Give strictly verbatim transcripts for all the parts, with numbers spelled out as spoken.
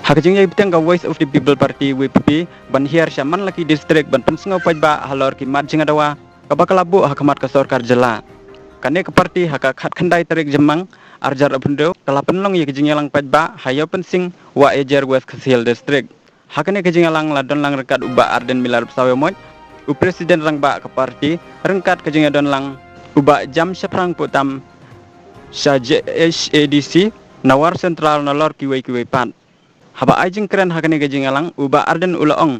Ha ka jingïaibteng ka Voice of the People Party, V P P, ban hiar sha man la ki district ban pynsngew paidbah halor ki mat jingdawa kaba ka la buh ha khmat ka sorkar jylla. Kane ka party ha ka khatkhyndai tarik Jymmang arhajar arphew hynriew ka la pynlong ïa ka jingïalang paidbah ha Ïewpynsing, Wahiajer, West Khasi Hills District. Ha kane ka jingïalang la don lang ryngkat u Bah Ardent Miller Basaiawmoit, u President Rangbah ka party, ryngkat ka jingïadon lang u Bah Jamshaphrang Pohtam sha J H A D C Nawar Central, nalor kiwei kiwei pat. Haba ai jingkren ha kane ka jingïalang, u Bah Ardent u la ong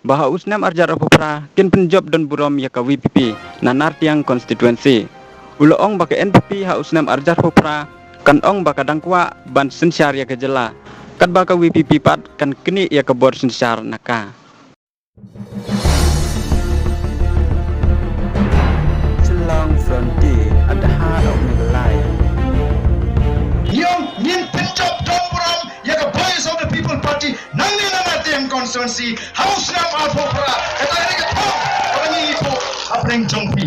ba ha u snem arhajar arphew phra kin pynjop don burom ïa ka V P P na Nartiang constituency. U la ong ba ka N P P ha u snem arhajar arphew phra kan ong ba ka dang kwah ban synshar ïa ka jylla, katba ka V P P pat kan knieh ïa ka bor synshar na ka. Shillong Frontier, at the heart of Meghalaya. Ngin, ngin pynjop don burom ïa ka Voice of the People Party nangne na Nartiang constituency ha u snem arphew phra. Kata ka dei ka thong kaba ngi ïoh hapdeng jong phi.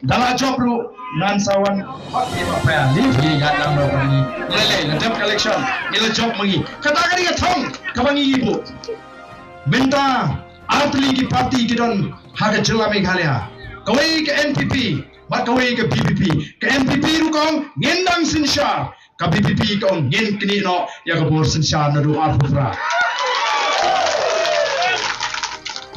Da la jop ruh ngan sa wan hok ïa ba pher. Ni phi ïa lam ruh ba ngi. Lei lei la dep ka election ngi la jop ma ngi. Kata ka dei ka thong kaba ngi ïoh. Mynta artylli ki party ki don ha ka jylla Meghalaya. Kawei ka N P P bad kawei ka V P P. Ka N P P ruh ka ong ngin dang synshar. Ka V P P ka ong ngin knieh noh ïa ka bor synshar naduh arphew phra.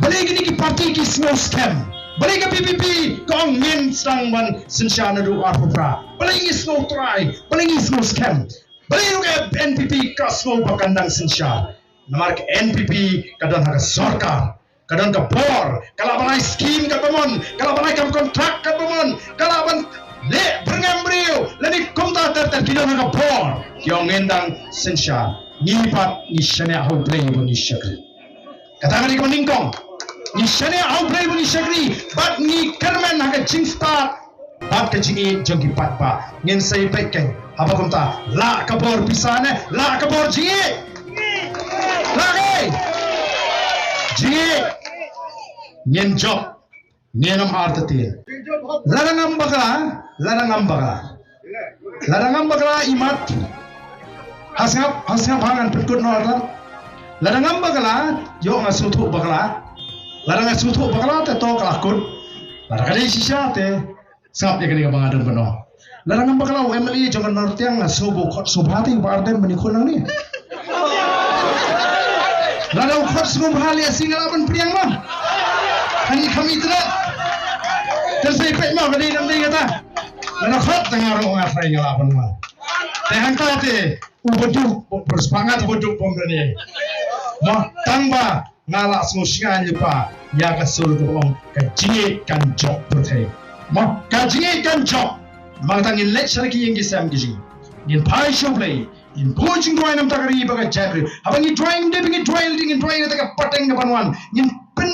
Balei kine ki party ki sngew skhem? Balei ka V P P ka ong ngin sdang ban synshar naduh arphew phra? Balei ngi sngew trai? Balei ngi sngew skhem? Balei ruh ka N P P ka sngew ba kan dang synshar? Namar ka N P P ka don ha ka sorkar. Ka don ka bor, ka lah ban ai skim katba mon, ka lah ban ai kam kontrak katba mon, ka lah ban leh byrngem briew, lane kumta ter ter ki don ka bor. Ki ong ngin dang synshar, ngi pat ngi shaniah ha U Blei ba ngi shakri. Kata ka dei kaba nyngkong. Ngi shaniah ha U Blei ba ngi shakri, bad ngi kyrmen ha ka jingstad bad ka jingïeit jong ki paidbah. Ngin sa ïa peit kein haba kumta, lah ka bor pisa ne lah ka bor jingïeit? Lah kein? Jingïeit. Ngin jop, ngin ym artatien. Lada ngam bakla, lada ngam bakla, lada ngam bakla imat, ha sngap, ha sngap, ha ngan pynkut noh artat. Lada ngam bakla, ïoh nga sngewthuh bakla. Lada nga sngewthuh bakla te to ka la kut. Lada ka dei shisha te sngap ïa kane kaba nga don ban ong. Lada ngam bakla, u M L A jong ka North Tiang nga sngew ba u khot sngewbha te u Bah Ardent ban ïakhun nangne. Lada u khot sngewbha lehse nga lah ban pdiang ma. Hani kham internet. Te sa ïa peit ma ka dei nam dei kata. Lada khot te nga ruh nga trai nga lah ban wan. Te hangta te u baduk bad u pyrshah nga te baduk bym da ne. Mo, tang ba nga la sngewsih nga lypa ïa ka sur kaba ong ka jingïeit kan jop pyrthei. Mo, ka jingïeit kan jop. Namar kata ngin leit sha ki ïing ki sem ki jong ngi. Ngin phai sha U Blei. Ngin buh jingduwai na ka bynta ka ri bad ka jaitbynriew. Haba ngi duwai, ngim dei ba ngi duwai lynti, ngin duwai na ka bynta ka pateng kaban wan. Ngin pyn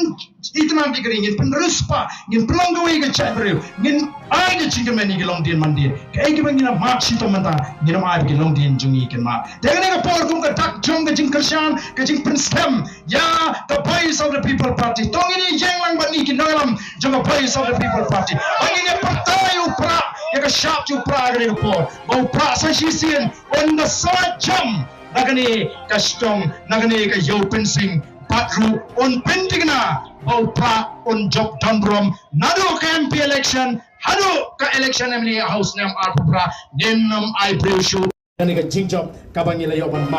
itynnad ïa ka ri, ngin pynriewspah, ngin pynlong kawei ka jaitbynriew, ngin ai ka jingkyrmen ïa ki longdien mandien. Kaei kaba ngi la mad shitom mynta, ngin ym ai ba ki longdien jong ngi kin mad. Te kane ka por kum ka dak jong ka jingkyrshan, ka jingpynskhem ïa ka Voice of the People Party. To ngin ïeng lang bad ngi ki nongïalam jong ka Voice of the People Party. Ba ngin ïa pyrta ïa u Prah, ïa ka shap jong u Prah ha kane ka por. Ba u Prah sa shisien un da sa jam na kane ka shnong, na kane ka Ïewpynsing, bad ruh un pynthikna ba u Prah un jop don burom naduh ka M P election haduh ka election M L A ha u snem arphew phra. Ngin ym ai briew shuh. Kane ka jingjop kaba ngi la ïoh ban mad.